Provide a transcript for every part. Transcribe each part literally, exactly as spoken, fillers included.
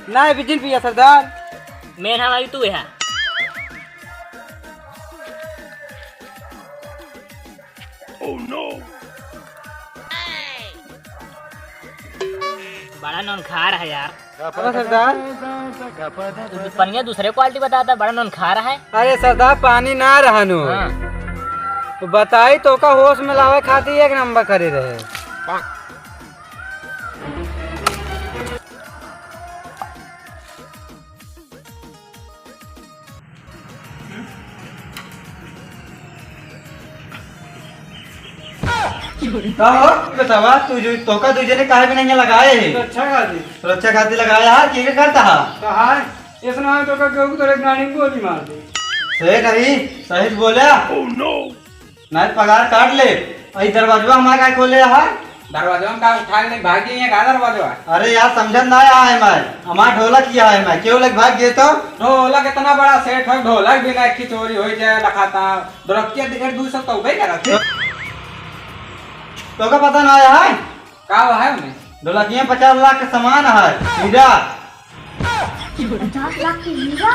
ना, बिजिन पिया सरदार। मेन हमारी तू है। बड़ा नौनखार है यार। अरे सरदार। तू पनिया दूसरे क्वालिटी बताता, बड़ा नौनखार है। अरे सरदार, पानी ना रहनु। हाँ। तो बताई, तोका होश में लावे खातिर एक नंबर करे रहे। का हो, बतावा, तू जो, तोका दू जने काहे बिना यहाँ लगाए है? सुरक्षा खातिर। सुरक्षा खातिर लगाए है, के के करता है? तो हाय, ऐसा ना हो तो का केहू तोरे गाड़ी में गोली मार दे। सही नहीं, सही से बोला। नहीं, पगार काट ले। अई दरवाजवा हमार काहे खोले है? दरवाजवा में का उठा के भाग गई है का दरवाजवा? अरे यार, समझत ना आया है मैं। हमार ढोलक किया है मैं। क्यों लग भाग गए तो? ढोलक इतना बड़ा सेठ है, ढोलक भी ना की चोरी हो जाए, लखाता। ढोलकिया डेढ़ दो सौ तो उबे करत है। तो का पता ना आया है? का है उन्हें? ढोलकिया पचास लाख के सामान है, हीरा। पचास लाख के हीरा?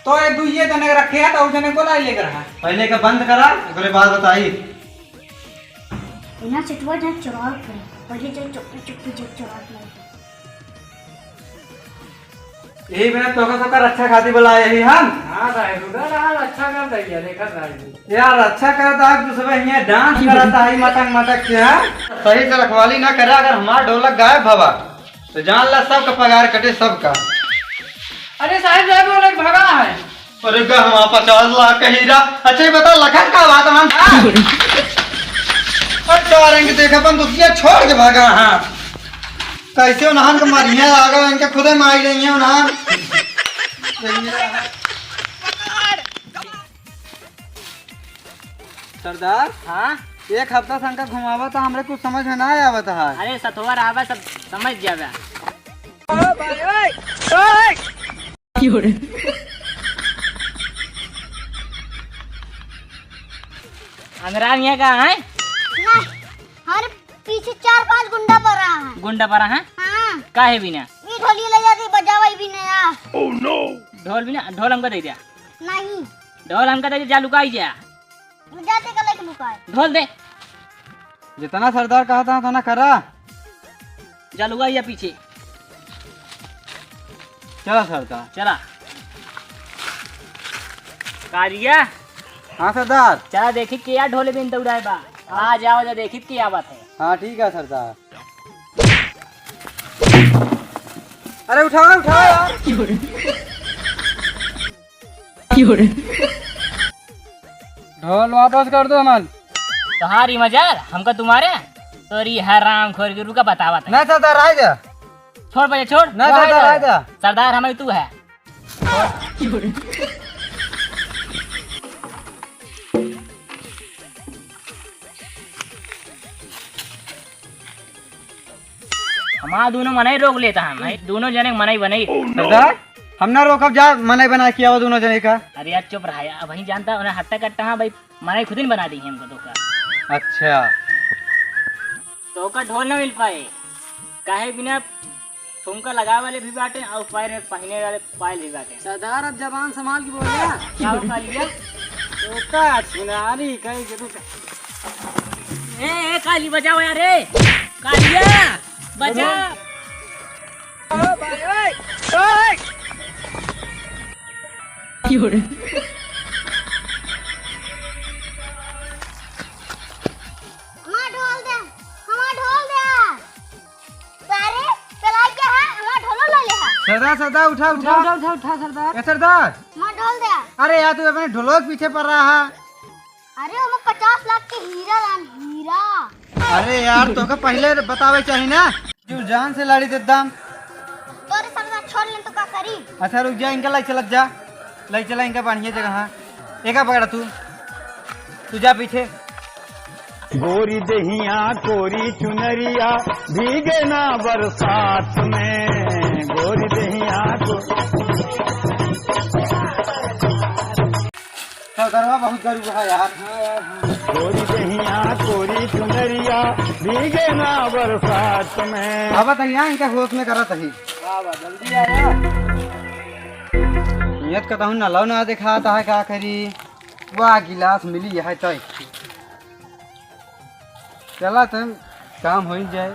तो ये दुइये जने रखे हैं, तो उ जने को लाई लेकर है। पहले का बंद करा, ओकरे बाद बताई। इना सेठवा जन चोराव करे, पहले जन चुप्पी चुप्पी जन चोराव करे। यही बिना तोका सबका रक्षा खातिर बुलाए ही हम। हाँ साहब, उधर रहा, रक्षा कर दे यार, देखत रहा है। यार, रक्षा करता है, तू सब यहाँ डांस करता है, मटक मटक के, हाँ? सही से रखवाली ना करे, अगर हमार ढोलक गायब भवा, तो जान ला सबका पगार कटे, सबका। अरे साहब, साहब, वो लोग भगा है। अरे गा, हमारा पचास लाख का हीरा। अच्छा, ये बता, लखन का बात हम। और चारेंगे, देख, अपन दुखिया छोड़ के भागा, हाँ। कैसे उन्हान के मारिया आगा, इनके खुदे मार रही है उन्हान। सरदार, हाँ? एक हफ्ता से हमका घुमावा तो हमरे कुछ समझ में ना आवत है। अरे सतवा रहबा, सब समझ जाबे। अंगराम यहाँ का है? नहीं, हमारे पीछे चार पांच गुंडा पड़ा है। गुंडा पड़ा है? हाँ। काहे बिना? ये ढोली ले जाते, बजावा ही बिना यार। ढोल बिना, ढोल हमका दे दिया। नहीं। ढोल हमका दे दिया, जा लुकाई जा। जाते का लेके लुकाए। ढोल दे। जितना सरदार कहा था, उतना करा। जा लुकाई जा पीछे। चला सरदार। चला। कारिया। हाँ सरदार। चला देखी के या ढोल बिन दौड़ाए बा। आ जाओ जा देखी के या बात है। हाँ ठीक है सरदार। अरे उठाओ, उठाओ यार। ढोल वापस कर दो हमार। तोहारी मजार, हमका तुम्हारे? तोरी हराम खोर के रुका बतावत है। ना सरदार, रह जा। छोड़ बजे, छोड़। ना रह सरदार, जा। रह जा। सरदार हमारी तू है। हमार दोनों मनई रोक लेता है, भाई, दोनों जने मनई बनई। सरदार, हम ना रोकब जा, मनई बना के आवा दोनों जने का। अरे यार, चुप रहा यार, वहीं जानता है, उन्हें हट्टा कट्टा, हाँ भाई, मनई खुद ही बना दी है हमको धोखा। अच्छा। तो का ढोल ना मिल पाए, काहे बिना ठुमका लगावे वाले भी बाटे और पैर में पहने वाले पायल भी बाटे। सरदार, अब जबान संभाल के बोलिया। का हो कालिया? तो का सुनारी कहीं के रुक। ए, ए, काली बजाओ यार, ए। कालिया, बजा। ओ भाई, ओए, ओए। क्यों रे? हमार ढोल दे, हमार ढोल दे। सारे चला गया है, हमार ढोलो ले ले है। सरदार, सरदार, उठा, उठा। उठा, उठा, उठा, उठा, सरदार। ए, सरदार। हमार ढोल दे। अरे यार, तू अपने ढोलो के पीछे पड़ रहा है। अरे, ओमे पचास लाख के हीरा लान, हीरा। अरे यार, तोके पहिले बतावे चाही ना। जो जान से लड़ी एकदम। तोरे सरदार छोड़ लेन तो का करी? अच्छा रुक जा, इनका लाई चलत जा, लाई चला इनका बढ़िया जगह। हाँ, एका पकड़ा तू, तू जा पीछे। गोरी दहिया कोरी चुनरिया भीगे ना बरसात में, गोरी दहिया को सरदारवा बहुत गरीब है यार। हाँ यार, हाँ। गोरी दहिया कोरी चुनरिया भीगे ना बरसात में। अब तहिया इनका होश में करत ही। आवा, जल्दी आया। नियत कतहूँ नलौ ना देखात है, का करी? वाह, गिलास मिली है तो। चला तन, काम हो ही जाए।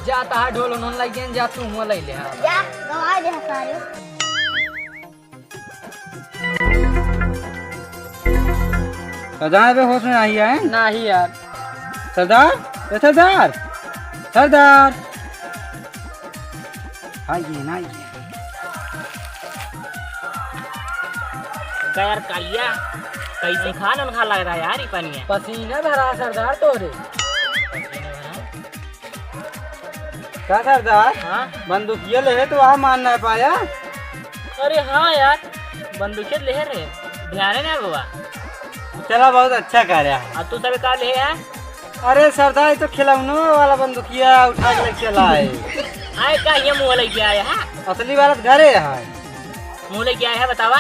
जा, तहा ढोल उन्होंने लग गए, जा तू हुआ ले ले, हाँ। जा, गवा दे सारे। सरदार बे होश में नाही है? नाही यार। सरदार, ए सरदार, सरदार। हाँ, ये ना, ये। का यार कालिया, कैसे खान उनखा लग रहा है यार, ये पानी है। पसीना भरा सरदार तोरे। का सरदार? हाँ? बंदूकिया लेहे तो वहाँ मार ना पाया। अरे हाँ यार, बंदूकिया लेहे रहे, ध्यान है ना बाबा। चला, बहुत अच्छा कार्य है। आ तू सब का लेहे है? अरे सरदार, ये तो खिलौनों वाला बंदूकिया उठा के लेके चला है। आए का ये मुँह लेके आया है? असली वाला तो घरे है। मुँह लेके आया है, बतावा।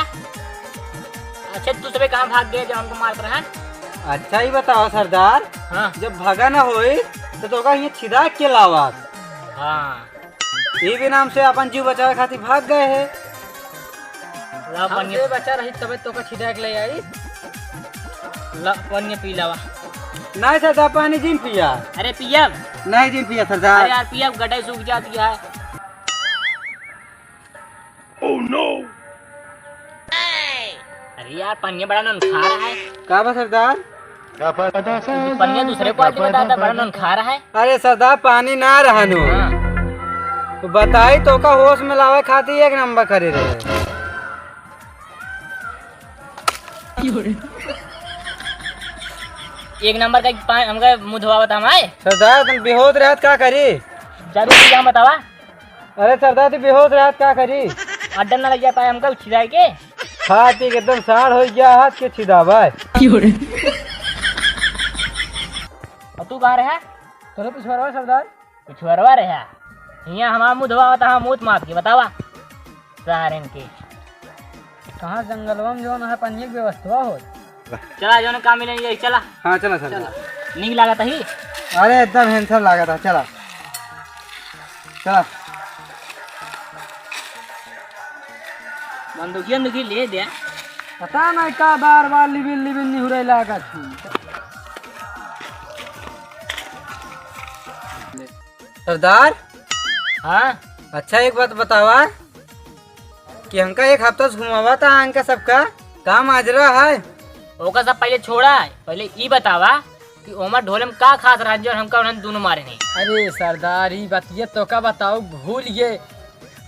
अच्छा, तू सबे कहाँ भाग गए जब हमको मारत रहा? अच्छा, ही बताओ सरदार, हाँ। जब भागा ना होई, तो तोका हियाँ छिदा के लावत। हाँ। ई भी नाम से अपन जीव बचावे खातिर भाग गए है। ला हम पनिया। जे बचा रही, तबे तोका छिदा के ले आई। ला पनिया पी लावा। नहीं सरदार, पानी जिन पिया। अरे पियब। नहीं जिन पिया सरदार। अरे यार, पियब, गटाई सूख जाती है। Oh no! अरे यार, पनिया बड़ा ननखा रहा है। का बा सरदार? पनिया दूसरे क्वालिटी बताता, बड़ा ननखा रहा है। अरे सरदार, पानी ना रहनु। हाँ। तो बताई तोका होश में लावे खातिर एक नंबर करे रहे। एक नंबर का पा-, हमका मुँह धोवा बता हमारे। सरदार, तुम बेहोश रहत का करी? जरूर, हम बतावा। अरे सरदार, तू बेहोश रहत का करी? अड्डा ना लग जा पाए हमका उठ जाए के। खा पी के एकदम साढ़ हो गया, हाथ के छिदा भाई। और तू कहाँ रहा? तोरे पिछुआरवा सरदार। पिछुआरवा रहा? हियाँ हमार मुँह धोवा होता, हम मुँह माप के बतावा। सारेन के। कहाँ जंगलवा में जौन है पनिया के व्यवस्था हो? चला, जौन काम मिले, यही चला। हाँ, चला, चला। चला। नीक लागत ही? अरे, एकदम handsome लागत है, चला। चला। बंदूकिया, बंदूकिया ले दे। पता नहीं का बार बार लिबिन लिबिन निहुरे लागत है। सरदार। हाँ? अच्छा, एक बात बतावा कि हमका एक हफ्ता से घुमावा था, हमका सबका काम हाजिरा है। ओका सब पहले छोड़ा, पहले ई बतावा कि ओमा ढोले में का खास रहा जो हमका उन्हें दोनों मारे नहीं। अरे सरदार, ई बतिया तो का बताओ, भूल गए।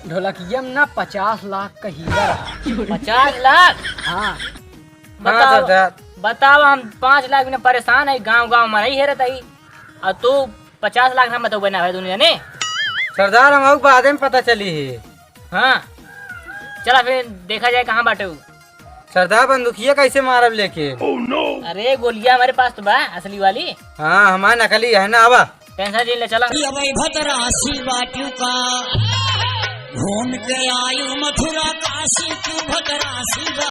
ढोलकिया में ना पचास लाख का हीरा रहा। पचास लाख? हाँ। हाँ, बताओ, सरदार। बताओ, हम पाँच लाख में परेशान है, गाँव गाँव में नहीं हेरत है, और तू पचास लाख ना बताओ बना है दुनिया ने। सरदार, हम आऊ बादे में पता चली है। हाँ, चला फिर देखा जाए कहाँ बाटे उ। सरदार, बंदूकिया कैसे मारब लेके? अरे, गोलियां हमारे पास तो बा, असली वाली। हाँ, हमारे नकली है ना, आवा। टेंशन जिन ले, चला। ये भाई भद्रासी बाटियों का घूम के आयु मथुरा काशी, तू भद्रासी बा-